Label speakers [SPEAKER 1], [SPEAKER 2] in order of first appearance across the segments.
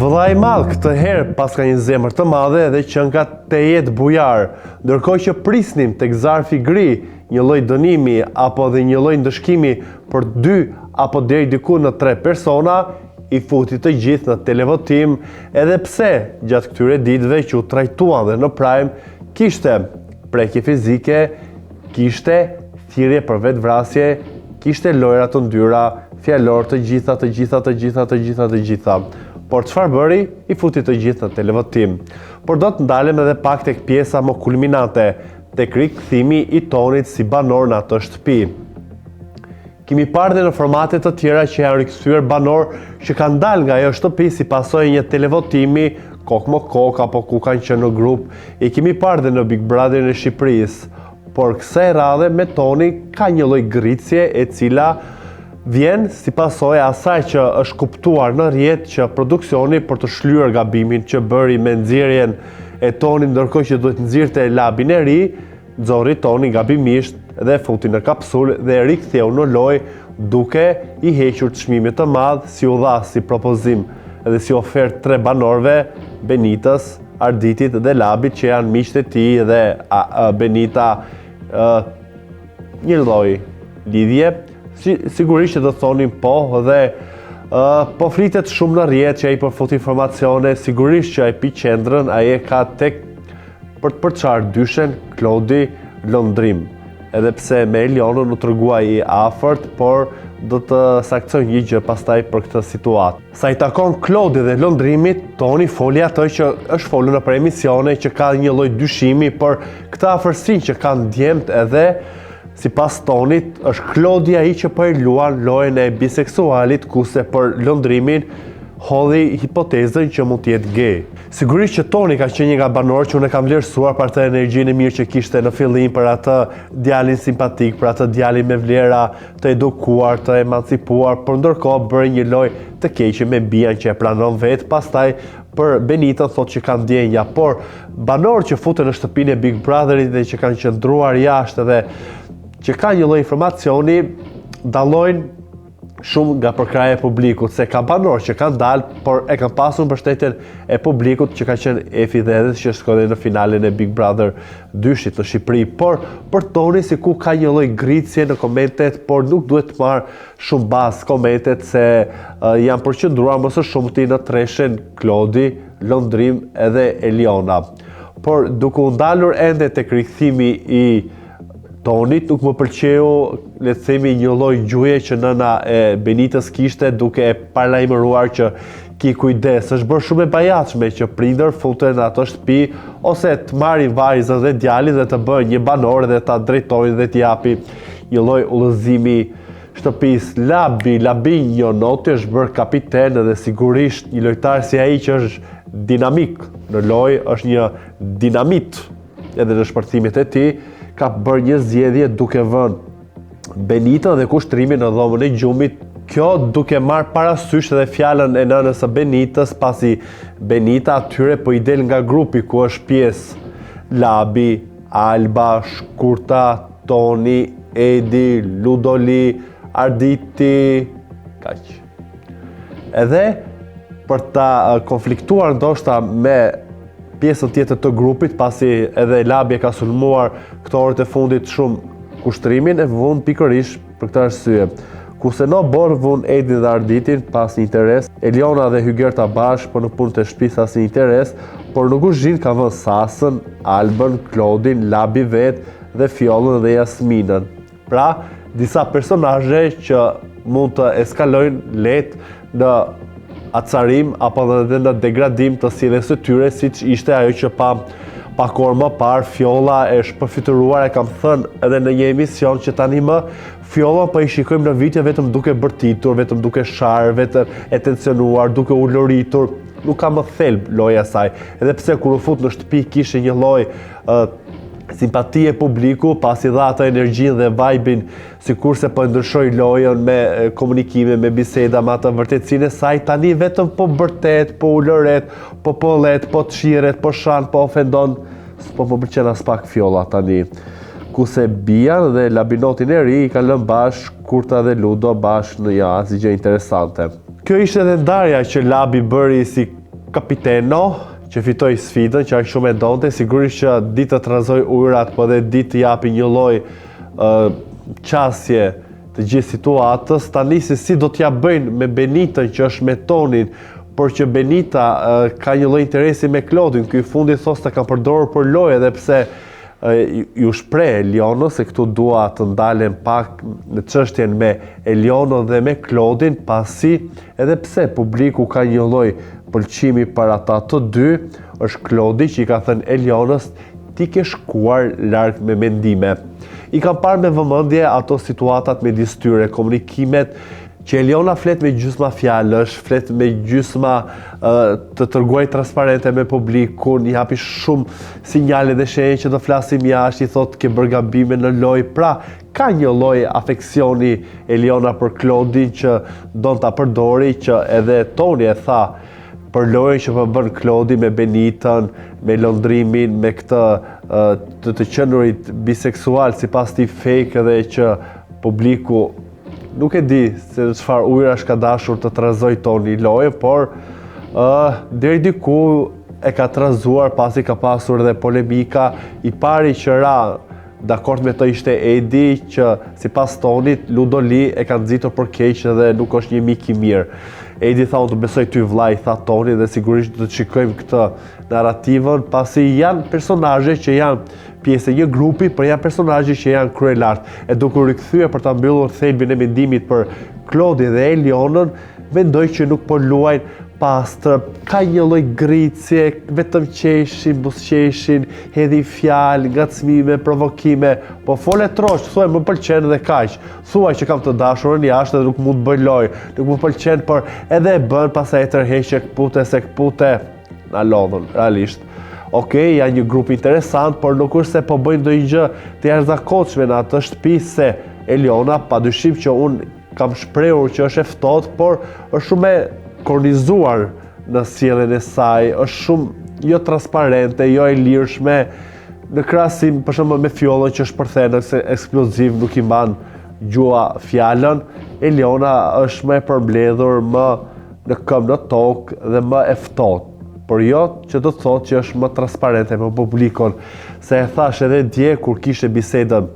[SPEAKER 1] Vëllai i madh këtë herë paska një zemër të madhe dhe qenka tejet bujar. Ndërkohë që prisnim tek zarfi gri një lloj dënimi apo dhe një lloj ndëshkimi për dy apo deri diku në tre persona, i futi të gjithë në televotim, edhe pse gjatë këtyre ditëve që u trajtuan dhe në Prime, kishte prekje fizike, kishte thirrje për vetëvrasje, kishte lojra të ndyra, fjalor të gjitha, të gjitha, të gjitha, të gjitha, të gjitha. Por çfarë bëri? I futi të gjithë në televotim. Por do të ndalem edhe pak tek pjesa më kulminante, tek rikthimi i Tonit si banor në atë shtëpi. Kemi parë dhe në formate të tjera që janë rikthyer banorë që kanë dalë nga ajo shtëpi si pasojë e një televotimi kokë më kokë apo ku kanë qenë në grup. I kemi parë dhe në Big Brotherin e Shqipërisë. Por kësaj radhe me Tonin ka një lloj gricje e cila vjen si pasojë e asaj që është kuptuar në rrjet që produksioni për të shlyer gabimin që bëri me nxjerrjen e Tonit ndërkohë që duhet nxirrte Labin e ri, nxorri Tonin gabimisht dhe e futi në kapsulë dhe e riktheu në lojë duke i hequr çmimin të madh si u dha si propozim dhe si ofertë tre banorëve, Benitës, Arditit dhe Labit që janë miqtë e tij dhe a, a, Benita ë një lloj lidhje, si, sigurisht që do thonin po dhe Uh, po flitet shumë në rrjet që ai po fut informacione, sigurisht që epiqendrën ai e ka tek për të përçarë dyshen Klodi Londrim. Edhe pse me Elionën u tregua i afërt, por do të saktësoj një gjë pastaj për këtë situatë. Sa i takon Klodi dhe Londrimit, Toni foli atë që është folur nëpër emisione që ka një lloj dyshimi për këtë afërsinë që kanë djemtë edhe sipas Tonit është Klodi ai që po e luan lojën e biseksualit, kurse për Londrimin hodhi hipotezën që mund të jetë gay. Sigurisht që Toni ka qenë një nga banorët që unë e kam vlerësuar për atë energjinë e mirë që kishte në fillim, për atë djalin simpatik, për atë djalin me vlera të edukuar, të emancipuar, por ndërkohë bëri një lojë të keqe me Bian që e pranon vetë, pastaj për Benitën thotë që ka ndjenja, por banorët që futen në shtëpinë e Big Brotherit dhe që kanë qëndruar jashtë dhe që ka një lloj informacioni dallojnë shumë nga përkrahja e publikut, se ka banorë që kanë dalë, por e kanë pasur mbështetjen e publikut që ka qenë Efi dhe edhe që shkoi në finalen e Big Brother dyshit në Shqipëri, por për Tonin sikur ka një lloj gricje në komentet, por nuk duhet të marrë shumë bazë komentet se uh, janë përqendruar më së shumti në treshen Klodi, Londrim edhe Eliona. Por duke u ndalur ende tek rikthimi i Tonit nuk më pëlqeu, le të themi, një lloj gjuhe që nëna e Benitës kishte duke e paralajmëruar që ki kujdes. Është bërë shumë e bajatshme që prindër futen në ato shtëpi ose të marrin vajzën dhe djalin dhe të bëjnë një banor dhe ta drejtojnë dhe t'i japin një lloj udhëzimi shtëpisë. Labi, Labinjo Noti është bërë kapiten dhe sigurisht një lojtar si ai që është dinamik në lojë, është një dinamit edhe në shpërthimet e tij, ka bërë një zgjedhje duke vënë Benitën dhe Kushtrimin në dhomën e gjumit, kjo duke marrë parasysh edhe fjalën e nënës së Benitës, pasi Benita atyre po i del nga grupi ku është pjesë Labi, Alba, Shkurta, Toni, Edi, Ludoli, Arditi, kaq. Edhe për ta konfliktuar ndoshta me pjesën tjetër të grupit, pasi edhe Labi e ka sulmuar këto orët e fundit shumë Kushtrimin e vunë pikërisht për këtë arsye. Kurse në oborr vunë Edin dhe Arditin pa asnjë interes, Eliona dhe Hygerta bashkë, por në punët e shtëpisë asnjë interes, por në kuzhinë ka vënë Sasën, Albën, Klodin, Labi vetë dhe Fjollën dhe Jasminën. Pra, disa personazhe që mund të eskalojnë lehtë në acarim apo edhe në degradim të sjelljes së tyre, siç ishte ajo që pamë pak orë më parë, Fjolla e shpërfytyruar e kam thënë edhe në një emision që tani më Fjolla po i shikojmë në video vetëm duke bërtitur, vetëm duke sharë, vetëm e tensionuar, duke ulëritur, nuk ka më thelb loja e saj. Edhe pse kur u fut në shtëpi kishte një lloj simpatie publiku, pasi dha atë energjinë dhe vajbin, sikurse po e ndryshoi lojën me komunikime, me biseda, me atë vërtetësinë e saj, tani vetëm po bërtet, po ulëret, po pollet, po çirret, po shan, po ofendon, s'po më pëlqen aspak Fjolla tani. Kurse Bian dhe Labinotin e ri i kanë lënë bashkë, Kurta dhe Ludo bashkë në ja, asgjë interesante. Kjo ishte edhe ndarja që Labi bëri si Kapiteno, që fitoi sfidën, që aq shumë e donte, sigurisht që di të trazojë ujërat, po dhe di të japi një lloj qasje të gjithë situatës, tani se si do t'ja bëjnë me Benitën që është me Tonin, por që Benita ka një lloj interesi me Klodin, ky i fundit thotë se ta kam përdorur për lojë edhe pse iu shpreh Elionës, se këtu dua të ndalem pak në çështjen me Elionën dhe me Klodin, pasi edhe pse publiku ka një lloj pëlqimi për ata të dy, është Klodi që i ka thënë Elionës ti ke shkuar larg me mendime. I kam parë me vëmendje ato situatat midis tyre, komunikimet që Eliona flet me gjysma fjalësh, flet me gjysma të treguarit transparente me publikun, i hapi shumë sinjale dhe shenje që do flasim jashtë, i thotë ke bërë gabime në lojë, pra ka një lloj afeksioni Eliona për Klodin që don ta përdori, që edhe Toni e tha për lojën që po bën Klodi me Benitën, me Londrimin, me këtë të të qenurit biseksual sipas tij fake dhe që publiku nuk e di se në çfarë ujërash ka dashur të trazojë Toni lojën, por uh, deri diku e ka trazuar pasi ka pasur edhe polemika, i pari që ra dakord me të ishte Edi që sipas Tonit Ludoli e ka nxitur për keq dhe nuk është një mik i mirë. Edi tha unë të besoj ty vllai, tha Toni dhe sigurisht do të shikojmë këtë narrativën pasi janë personazhe që janë pjesë e një grupi, por janë personazhe që janë kryelartë. E duke u rikthyer për ta mbyllur thelbin e mendimit për Klodin dhe Elionën, mendoj që nuk po luajnë pastër, ka një lloj gricje, vetëm qeshin, buzëqeshin, hedhin fjalë, ngacmime, provokime, po fole troç, thuaj më pëlqen dhe kaq. Thuaj që kam të dashurën jashtë dhe nuk mund të bëj lojë, nuk më pëlqen, por edhe e bën pastaj e tërheq e këpute se këpute. Na lodhën, realisht. Okej, janë një grup interesant, por nuk është se po bëjnë ndonjë gjë të jashtëzakonshme në atë shtëpi se Eliona, padyshim që unë kam shprehur që është e ftohtë, por është shumë e kornizuar në sjelljen e saj, është shumë jo transparente, jo e lirshme, në krahasim për shembull me Fjollën që shpërthen ose eksploziv nuk i mban gjuha fjalën, Eliona është më e përmbledhur, më në këmbë në tokë dhe më e ftohtë, por jo që do të thotë që është më transparente me publikun, se e thashë edhe dje kur kishte bisedën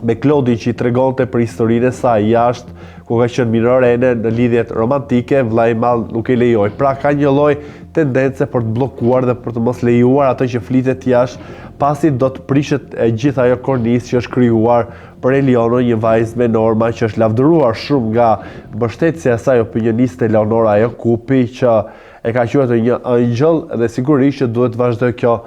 [SPEAKER 1] me Klodin që i tregonte për historinë e saj jashtë, ku ka qenë minorene në lidhjet romantike, vëllai i madh nuk e lejoi. Pra ka një lloj tendence për të bllokuar dhe për të mos lejuar atë që flitet jashtë, pasi do të prishet e gjithë ajo kornizë që është krijuar për Elionën, një vajzë me norma që është lavdëruar shumë nga mbështetësja e saj opinioniste Leonora Jakupi që e ka quajtur një ëngjëll dhe sigurisht që duhet të vazhdojë kjo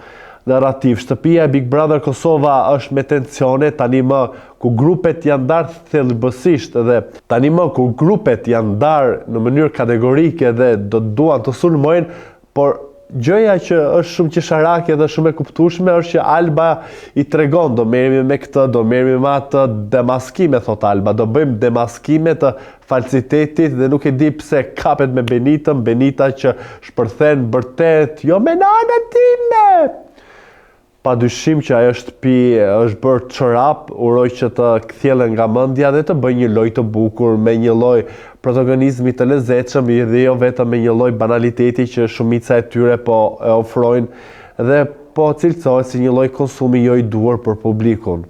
[SPEAKER 1] narrativë. Shtëpia e Big Brother Kosova është me tensione tani më ku grupet janë ndarë thelbësisht dhe tani më kur grupet janë ndarë në mënyrë kategorike dhe do të duan të sulmojnë, Por gjëja që është shumë qesharake dhe shumë e kuptueshme është që Alba i tregon do merremi me këtë, do merremi me atë demaskime thotë Alba, do bëjmë demaskime të falsitetit dhe nuk e di pse kapet me Benitën, Benita që shpërthen bërtet, jo me nanën time. Pa dyshim që ajo shtëpi është bërë çorap, uroj që të kthjellen nga mendja dhe të bëjnë një lojë të bukur me një lloj protagonizmi të lezetshëm dhe jo vetëm me një lloj banaliteti që shumica e tyre po e ofrojnë dhe po cilësohet si një lloj konsumi jo i duhur për publikun.